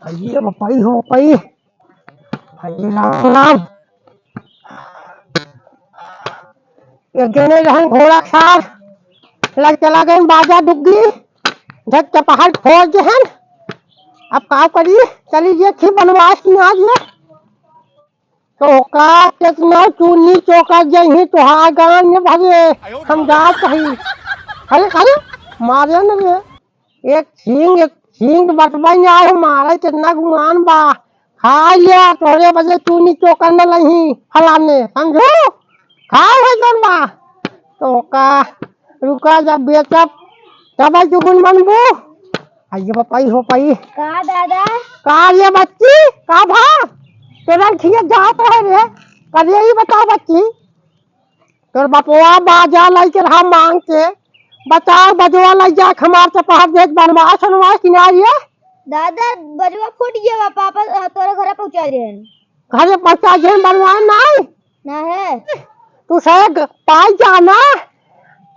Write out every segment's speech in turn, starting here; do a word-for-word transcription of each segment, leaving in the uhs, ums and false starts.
अरे बपई हो बपई। अरे राम राम। एक जने रहन घोड़ा सार, लग चला गए बाजा डुग्गी, झट चपहट फोड़ देहन। अब का करी, चली जे थी बनवास की ना जे। तो का कितना चूनी चोकर जही तोहार गान में भरे, हम जात कही। अरे, अरे, मारे न रे। एक छींग, एक छींग बटवाई ना हो, मारे कितना गुमान बा। खा लिया, तोहरे बजे चूनी चोकर न लही फलाने, समझो? खाओ है जौन बा। तो का, रुका, जब बेचब, तब चुगुन बनबू। आइए बपई हो पई। का दादा? का ये बच्ची, का भा? तोरा खिए जात रहे रे। करिए, ई बताओ बच्ची, तोर बपवा बाजा लइके रहा मांग के, बताओ बजवा लइ जा, हमार चपहर देख बनवास, बनवास कि ना ये? दादा, बजवा फूट गया बा, पापा, अ, तोरे घरे पहुंचा देन। घरे पहुंचा देन, बनवाए नाई? ना है। तू से ग-, पाई जाना,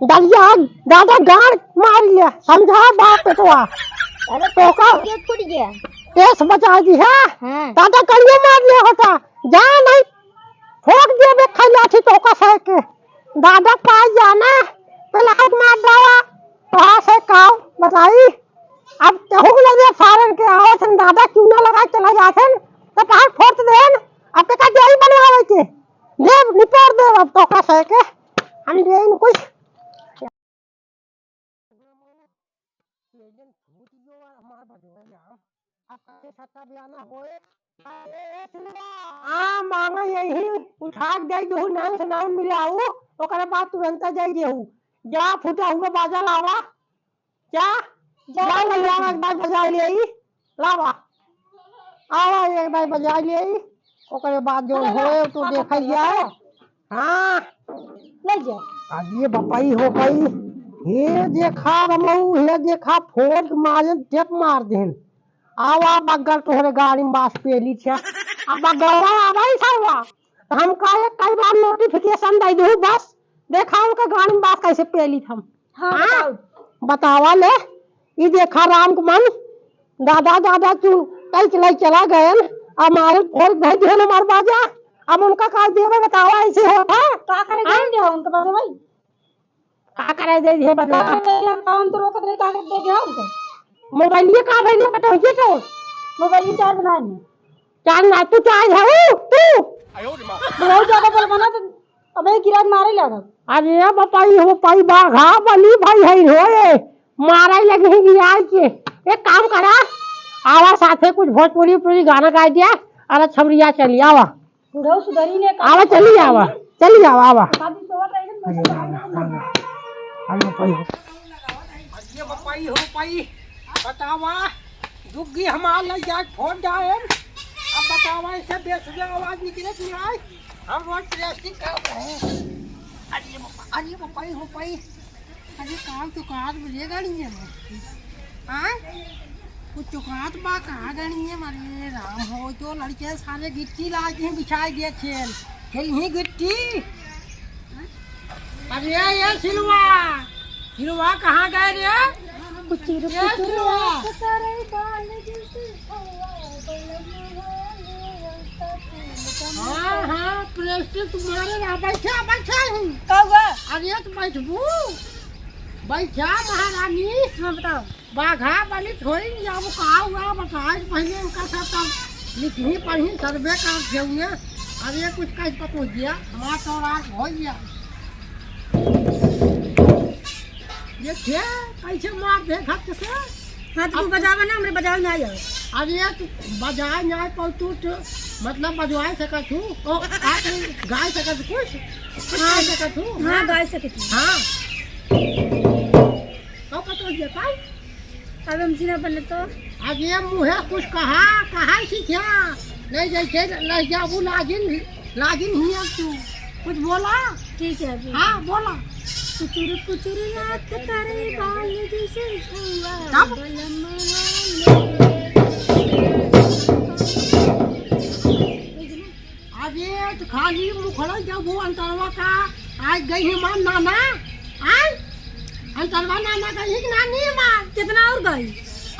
दरिया, दादा गाड़ मार लिया, समझा बाप बेटवा। अरे, तो का? फूट गया, फूट गया। केस बचा दी है? हाँ। दादा कड़ियो मार लिया होता, जा नहीं, ठोक दिए बे खैला थी तो का से के। दादा पाई जाना, पहले हाथ मार डाला, तो हाँ से काव बताई। अब केहू के लगे फारन के आवत हन, दादा चूना लगा चला जात हन, तो पहाड़ फोड़ देन, अब के का देही बनवावे के? देव निपोर देव अब तो का सहे के, हम देही न कुछ। हाँ, मांगा यही उठा के दे देहू, नाम से नाम मिलाऊ, ओकरे बाद तुरंत जाई देहू। जा फूटा हुआ बाजा लावा, जा, जा, जा, लावा, एक बार बजा ले आई, लावा। आवा, एक बार बजा ले आई, ओकरे बाद जो होए, तो देखा जाए। हाँ। ले जा। अब ये बपई हो पई, हे देखा रमऊ, हे देखा, फोड़ के मारे, टेप मार देन। आवा, बग्गल तोहरे गाड़ी में बास पेली छे। अब बग्गलवा आवा ही सावा। हम काहे कई बार notification दे दू, बस देखा उनका गाड़ी में बास कैसे पेली हम। हाँ, हाँ? बताओ। बतावा ले, ई देखा राम के मन, दादा, दादा, तू कई चलाई चला गए, हमारे फोड़ दे दिहन हमार बाजा, अब उनका का देवे बतावा, ऐसे होता? का करे हाँ? गए हो उनके बाजा भाई? का करे दे दिहे बतावा? का करे, हम तो रोकत रही, का करे दे दिहे उनके? मोबाइलिया का भइल बताओ ये तो? मोबाइल चार्ज ना है। चार्ज ना, तू चार्ज है, तू? बहुत ज्यादा बोल बना तो अबे गिरा के मारे लागल। अरे बपई हो पई, बाघा बली भाई है रो ये। मारे लगे हैं गिरा के। एक काम करा, आवा साथे कुछ भोजपुरी, पुरी गाना गा दिया। अरे छबरिया चली आवा। बुढ़ऊ सुधरी ने आवा, चली आवा, चली आवा, आवा। शादी सोवत रही ना, अरे बच्चा बाहर निकल आवा, आवा, आवा। अरे बपई हो पई, बतावा, दुग्गी हमार लग जाए, फोन जाए। अब बतावा, ऐसे बेसुरा आवाज निकले कि नहीं? हम रोज प्लास्टिक का रहे। अरे बप्पा, अरे बप्पा, ई हो पाई। अरे का चुकात बजे गाड़ी है? हाँ? कुछ चुकात बा का गाड़ी है? अरे राम हो, जो लड़के सारे गिट्टी ला के बिछाए दिए खेल, खेल ही गिट्टी। अरे ये सिलवा, सिलवा कहाँ गए रे? कुचुर ये कुचुर सिलवा। आँख तारे बाल जैसे हाँ, हाँ, प्लास्टिक तुम्हारे ना बैठा, बैठा ही। का हुआ? अरे, तो बैठबू। बैठा, महारानी। हाँ, बताओ। बाघा बनी थोड़ी नहीं, अब का हुआ, बताए, पहले उनका सब तब लिखनी पढ़ी, सर्वे कर देउए। अरे, कुछ कह पको दिया, हमारा तो रात हो गया। ये थे, कैसे मार दे घट से? हाँ, तो तू अब बजावा ना, हमरे बजावे ना आयो। अरे, तू बजाए ना आए, पर तू तो, मतलब, बजवाए सकत हूँ। ओ, आप गाए सकत कुछ? कुछ हाँ। गाए सकत हूँ? हाँ, गाए सकत हूँ। हाँ। तो कतो ये पाई? अब हम जीना बने तो। अब ये मुँहे कुछ कहा, कहा सीखा? नहीं, जैसे नहीं जाबू लागिन। लागिन ही अब तू कुछ बोला? ठीक है, अभी। हाँ, बोला। कुचुर कुचुर आँख तारे बाल जैसे झुआ तब? बलम वाले। अरे, तो खाली मुखड़ा जब वो अंतरवा का आज गई है मान नाना, आय? अंतरवा नाना गई है कि नानी है मान? कितना और गई?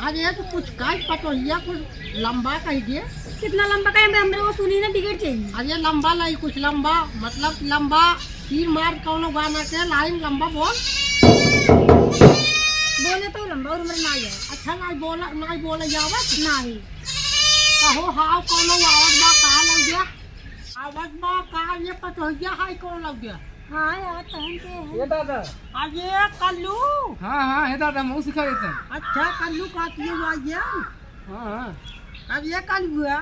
अरे तो कुछ काट पतोहिया कुछ लंबा कह दिए। कितना लंबा कहे, हमरे, हमरे वो सुनी ना बिगड़ जाई। अरे लंबा नहीं, कुछ लंबा, मतलब लंबा तीर मार कौनो गाना के लाइन लंबा बोल। बोले तो लंबा और हमरे ना आया। अच्छा, नहीं बोला, नहीं बोला जावत? नहीं। कहो हाव कौनो आवत बा, का लग गया? आवत बा, का ये पतोहिया है कौन लग गया? हाँ यार, पहन के है। ये दादा। अरे कल्लू। हाँ, हाँ, हे दादा, मऊ सिखा देते हैं। अच्छा, कल्लू का पिए हुआ ये? हाँ, हाँ। अब ये कल्लू है,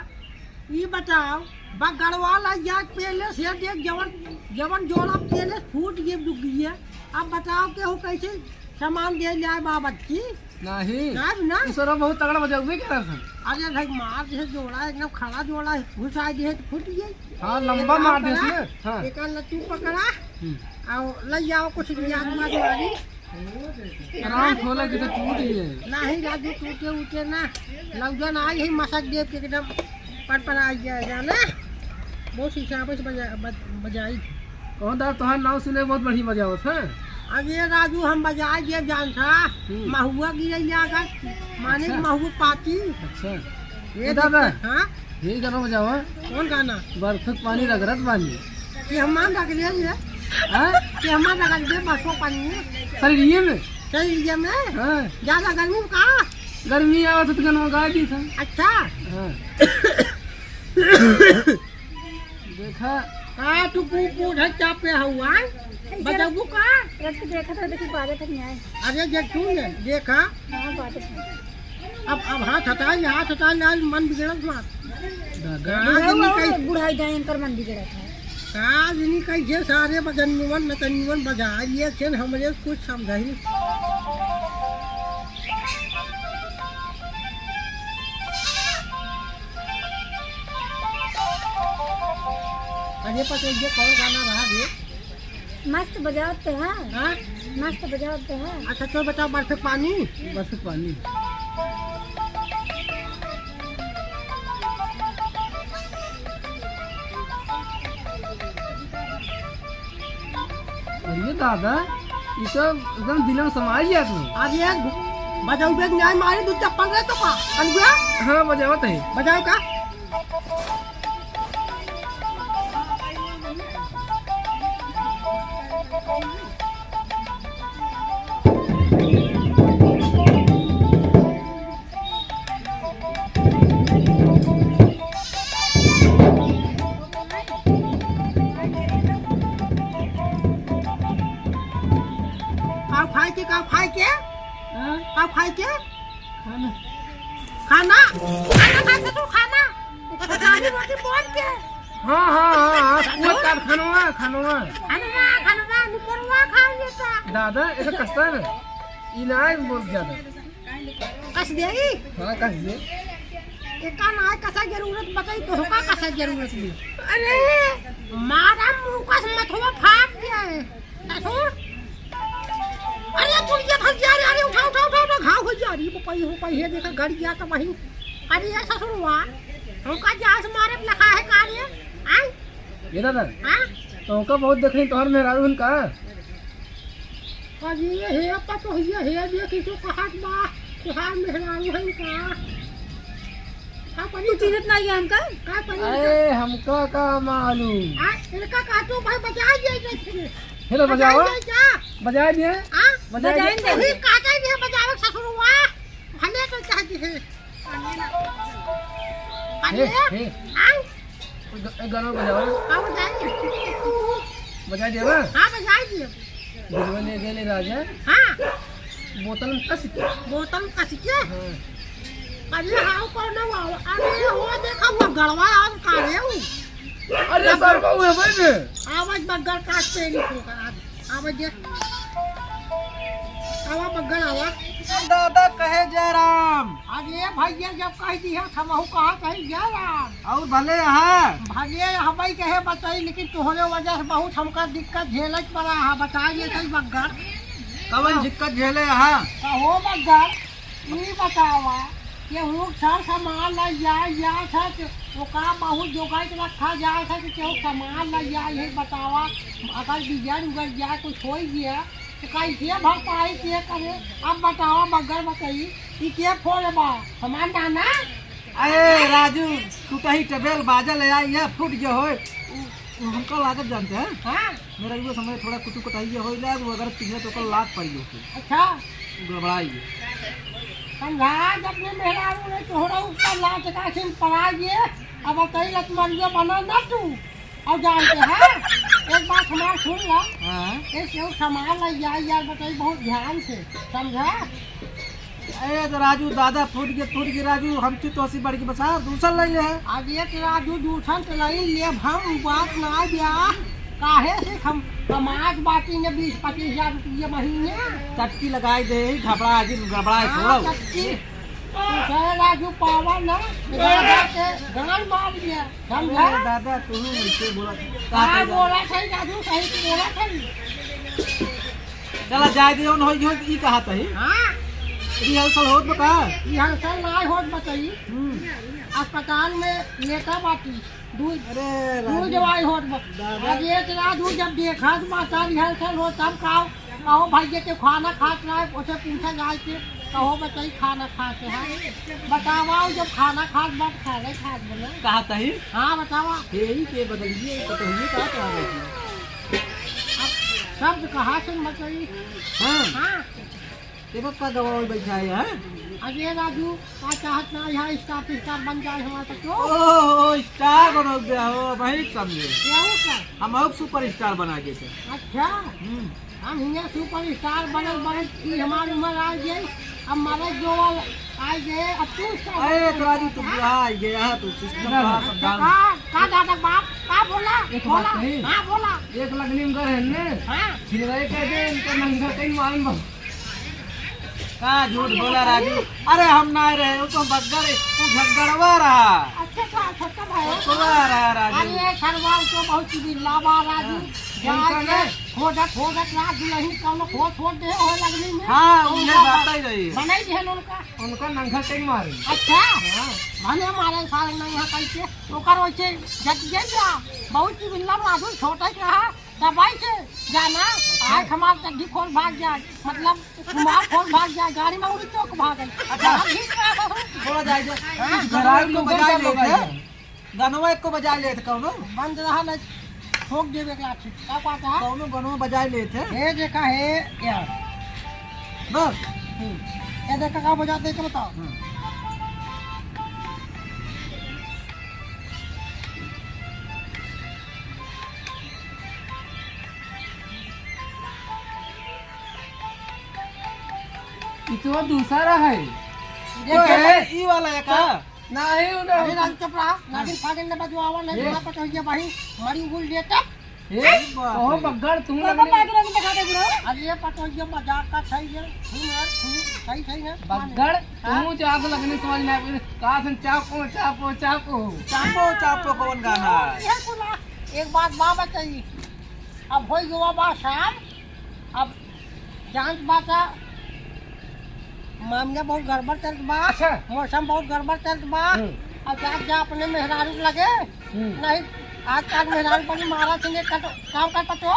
ये बताओ, बगड़वा ला जात पहले से देख, जवन, जवन जोड़ा पहले फूट गए, डूब गई है। अब बताओ कि वो कैसे सामान दे जाए बाबत की? नहीं। ना, ना। ई ससुरा बहुत तगड़ा बजाउबे करत है। अरे भाई, मार दे जोड़ा, एकदम खड़ा जोड़ा है, घुसा दे तो फूट गई। हाँ, लंबा मार दे इसने। हाँ। एक लट्टू पकड़ा, हम्म। और ले जाओ कुछ भी आदमी मारी। आराम खोला कि तो टूट ही है। नहीं राजू, टूटे उटे ना। लौजन आई ही मसक देव के एकदम पटपटा गया जाने। बहुत हिसाब से बजा-, बज-, बजाई। कौन दादा, तोहार नाव सुने बहुत बढ़िया बजावत है। अब ये राजू हम बजाए देव जान था। हम्म। महुआ गिरे जाकर, माने अच्छा। महुआ पाती। अच्छा। ये ए दादा, देखते, हाँ? यही गाना बजावा। कौन गाना? बर्फ के पानी रगड़त बानी। कि हमार रगड़े ये? हाँ? कि हमार रगड़े बर्फ के पानी? शरीरिये में? शरीरिये में? हाँ। ज्यादा गर्मी में का? गर्मी आवत है तो गाना गा दी था। अच्छा। हाँ। देखा। का तू पू पू ढक चाप पे हवा? बजाबू का? रख के देखा था, देखी बाजे तक नहीं आए। अरे जे तू ने देखा। हाँ, बाजे तक। अब, अब हाथ हटाई, हाथ हटाई, आज मन बिगड़त बा। दादा। का बुढ़ऊ जिनी कही, और बुढ़ाई जाए, इनकर मन बिगड़त है। का जिनी कही, जे सारे बजनुवन, नचनुवन बजा लिए, सेन हमरे कुछ समझाई। अरे पटेल, ये कौन गाना रहा बे? मस्त बजावत है। हाँ? मस्त बजावत है। अच्छा, तो बताओ, बरसे पानी? बरसे पानी। अरे दादा, ई तो एकदम दिल में समाई गया तू। आज ये बजाऊ बेग न्याय मारे, दू चप्पल रहे तो का? कन गया? हाँ, बजावत है। बजाओ का? का खाए के, का खाए के? हाँ? का खाए के? खाना। खाना? खाना खाए के तू खाना? खाली रोटी बोल के। हाँ, हाँ, हाँ, हाँ, वो कारखानवा, खानवा। खानवा, खानवा, निपरवा खा लेता। दादा, ऐसा कसता है? ई ना है, बहुत ज्यादा। कस देई? हाँ, कस दे। एका ना कसा जरूरत बताई, तो का कसा जरूरत भी? अरे, मारा मुंह का मथवा फाट गया है। ससुर। अरे, तू ये फंस जा रे, अरे, उठा, उठा, उठा, उठा, घाव हो जा रे, पपई हो पई है, देखा, गड़ गया तो वही। अरे, ये ससुरवा, हमका जास मारे लखा है का रे? आय? ये दादा, हाँ? तो हमका बहुत देख रही, तोहर मेहरारू हन का? अरे हे पतोहिया, हे देखी तो कहत बा, तुहार मेहरारू है का? का परी तू चिन्हत नहीं है हमका? का परी? अरे, हमका का मालूम? आ, इनका का तू भाई बजाए दिए, दिए थे। हेलो, बजाए बजाओ। दिए क्या? बजाए दिए? आ? बजाए बजाए दिए? दिए। वही काटे दिए बजावे ससुरवा। भले तो कह दिए। हे, अरे, हे। आ? ग-, ए, गाना बजाओ। हाँ, बजाई। बजाई देबा? हाँ, बजाई दिए। दिलवा ले गेले राजा। हाँ। बोतल में कस के। बोतल में कस के? हाँ। अरे, हाँ, कौन है वो? अरे, वो देखा, वो गड़वा आम का रे वो। अरे, सर, वो है भाई में। आवाज बग्गर काट पे नहीं होगा आज। आवा जे। आवा बग्गड़ आवा। दादा कहे जयराम। अरे भैया जब कह दिया हमहू कहा कही जयराम। और भले यहाँ। भले यहाँ भाई कहे बताई, लेकिन तोहरे वजह से बहुत हमका दिक्कत झेलत पड़ा है। बताइए सही बग्गड़। कवन दिक्कत झेले यहाँ? कहो बग्गड़। ई बतावा, केहू सर सामान लइ जाए, या सच ओका बहुत जोगाई के रखा जाए, सच केहू सामान लइ जाए, ये बतावा, अगर बिगड़ उगड़ जाए, कुछ होइ गया, तो कैसे भरपाई के करे? अब बतावा, बग्गड़ बताई। ई के फोन बा? हमार नाना? अरे राजू, टूटही टेबल बाजा ले आई है, फूट गया होय। उ, उ हमका लागत जानते हैं? हाँ। मेरा युवा समय थोड़ा कुटु कटाई होई ला, वो अगर पिछले तो ओकर लात पड़ी होती। अच्छा। गड़बड़ाई है। समझा, जब अपने मेहरारू ने तोहरा ऊपर लात का सिन पड़ा गए, अब बताई लत मरियो बना ना तू। और जानते हैं, एक बात हमार सुन ला। हाँ। एक केहू सामान लग जाए यार, बताई बहुत ध्यान से, समझा? अरे तो राजू, दादा फूट गए, फूट गए राजू, हम चुप तो हंसी बढ़ के बसा, दूसर ले ले है। अब एक राजू दूसर तो नहीं ले, हम बात ना गया, काहे से हम कमात बाटी ने बीस पच्चीस हजार रुपये महीने। चटकी लगाई दे, घबरा जी, घबरा हाँ, छोड़ो। चटकी। तू कहे राजू पावा ना, दादा के गान मार दिया। समझा? अरे दादा, तू ऐसे बोला। का कहा था? बोला था, दादू, सही तो बोला था। चला, जाए दे, जौन होई, होई, ई कहा था ही। हाँ। रिहर्सल होत बा का? रिहर्सल ना होत बताई। हम्म। अस्पताल में लेटा बाटी। दू, अरे दू राजू। दवाई होत बा। दादा। आज एक राजू जब देखा तो बता रिहर्सल होत, तब का कहो भैया के खाना खात रहे, उसे पूछा जाए के, कहो बताई खाना खाते हैं। बतावा, जब खाना खात बात खाना खात बने। कहा तही? हाँ, बतावा। यही के बदलिए, ये तो कहिए का कहा रही थी? अब शब्द कहाँ से बताई? हाँ। हाँ। देखो का गवाह बैठा है, हाँ? अरे राजू, का चाहत ना यहाँ स्टार फिस्टार बन जाए हमारा तो क्यों? ओहो, स्टार बनो गया हो, वही समझे। क्या हो क्या? हम और सुपरस्टार बना के थे। अच्छा। हम्म। हम हियाँ सुपरस्टार बनल बनल ई हमार उम्र आ गई, अब मरद जोवल आ गए, अब तू स्टार अरे बन तो राजू, तू गया। बुढ़ा आ गया, तू सिस्टम हाँ। का अच्छा, समझा। का, का दादा बाप, का बोला? एक बोला? बात कही? हाँ, बोला। एक लगनी में गए हैं ने? हाँ। छिलवाई कह दे, इनका नंगा कहीं मालूम बा। का झूठ बोला राजू? अरे हम ना रहे, वो तो बग्गड़, वो झगड़वा रहा। अच्छा, तो छोटका भाई। छोटका रहा राजू। अरे सरवा, वो तो बहुत चिल्ला बा राजू। हाँ। जाके उनका ना खोदत, खोदत रात दुलही कौनो खोद, खोद दे हो लगनी में। हाँ, तो उन्हें उनका बात ही रही है। बनाई दिहन उनका। उनका नंगा टेक मारे। अच्छा? हाँ। भने मारे सारे नंगा कइके। ओकर वैसे जट गया। बहुत चिल्ला राजू, छोटा ही रहा। दबाई से जाना, अच्छा। आज हमार चड्ढी खोल भाग जाए, मतलब, हमार खोल भाग जाए, गाड़ी में उड़ी चौक भागल। अच्छा। हम ही का करूँ? थोड़ा जाए दे। हाँ। कुछ गनवा एको बजाए लेत है। गनवा एको बजाए लेत कौनो? बंद रहा न, ठोक देवे एक लाठी। का कहता है? कौनो गनवा बजाए लेत है। ये देखा है यार। बस। हम्म। ये देखा का बजाते हैं, बताओ। हम्म। ई तो दूसरा है। ये तो क्या है, है? ई वाला है का? नहीं, उधर अरे राम चुप रहा, नागिन फागिन न बजवावा, नहीं ए। बुढ़ा पटोहिया भाई, मरी उगुल लेटा। ए, बाप ओहो रे। बग्गड़, तू कौन लगनी। बात रंग दिखा दे बुढ़ा? अरे ये पटोहिया मजाक का सही है, सुन यार, सुन, सही, सही है। बग्गड़, हाँ। तू जाके लगनी समझ में आवे, कहा सुन चापो, चापो, चापो। चापो, चापो कौन गाना है? ये सुना, एक बात बा बताई, अब होई गवा बा शाम, अब जान बात है, मामला बहुत गड़बड़ चलत बा, अच्छा। मौसम बहुत गड़बड़ चलत बा। हम्म। अब जा, जा अपने मेहरारू के लगे, हम्म। नहीं, आजकल मेहरारू बड़ी मारा से ने कट, काम कर पतो,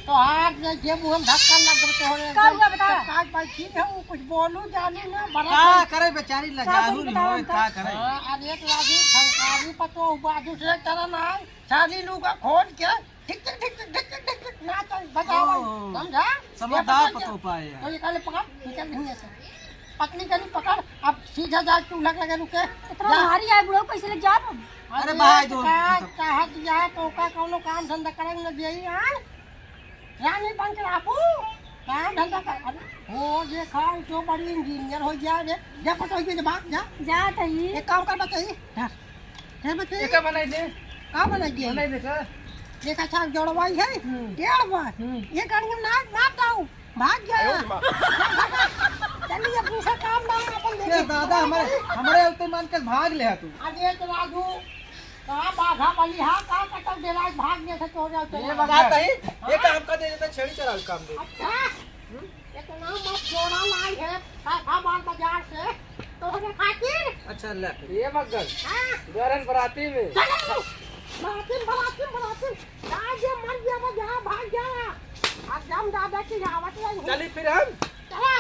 तो हाथ में जे मुंह में धक्का लग गए तो हो का हुआ बता? तो काज भाई ठीक है, वो कुछ बोलू जानू ना, बड़ा का कोई करे बेचारी का लजाहू कोई नहीं होए, बताओ का करे? हाँ, अरे एक लागी संसारी पतो बाजू से चला ना, सारी लुगा खोल के टिक टिक टिक टिक टिक टिक टिक नाचल बजावल, ओ, समझा? समझदार ये पकड़ पतो के, पाए यार। तो ये काले पकड़, निकल नहीं ऐसे। पतली करी पकड़, अब सीधा जा चूल्हा के लगे रुके। इतना जा। भारी आए बुढ़ऊ, कैसे ले जाब हम? अरे अरे भाई तो दो, का, चाहत जा तो का कौनो काम धंधा करे न देई, आय? रानी बन के रहबू, काम धंधा कर। अरे, हो जे खान तो बड़ी इंजीनियर हो जाए रे। जा पटोही के भाग जा। जा तही। एक काम कर बतई, धर। हे बच्चे। एका बनाई दे। का बनाई दे? बनाई दे का? एक अच्छा जोड़वाई है, हम्म। डेढ़ बार। हम्म। ये गाड़ी में ना, ना जाऊ, भाग गया। आयो रे माँ। चलिए, दूसरा काम ना अपन ये देखे। दादा, हमारे, हमारे ऊपर मान के भाग ले तू। अरे तो राजू, का बाघा बलिहा, का कटल देला, भाग गया से चोर जाओ, चोर ये जाओ। बात है, ये हाँ? काम कर दे देता, छेड़ी चरावे काम दे। अच्छा। हम्म? इतना मत जोड़ा लाई है, साठा माल बाजार से, तोहरे खातिर। अच्छा, ले फिर। ये मत कर। हाँ। गरम बराती में। चलो, बराती, बराती, बराती। आज ये मर गया, वो यहाँ भाग गया। आज हम दादा की आवत नहीं। चली फिर हम। चला।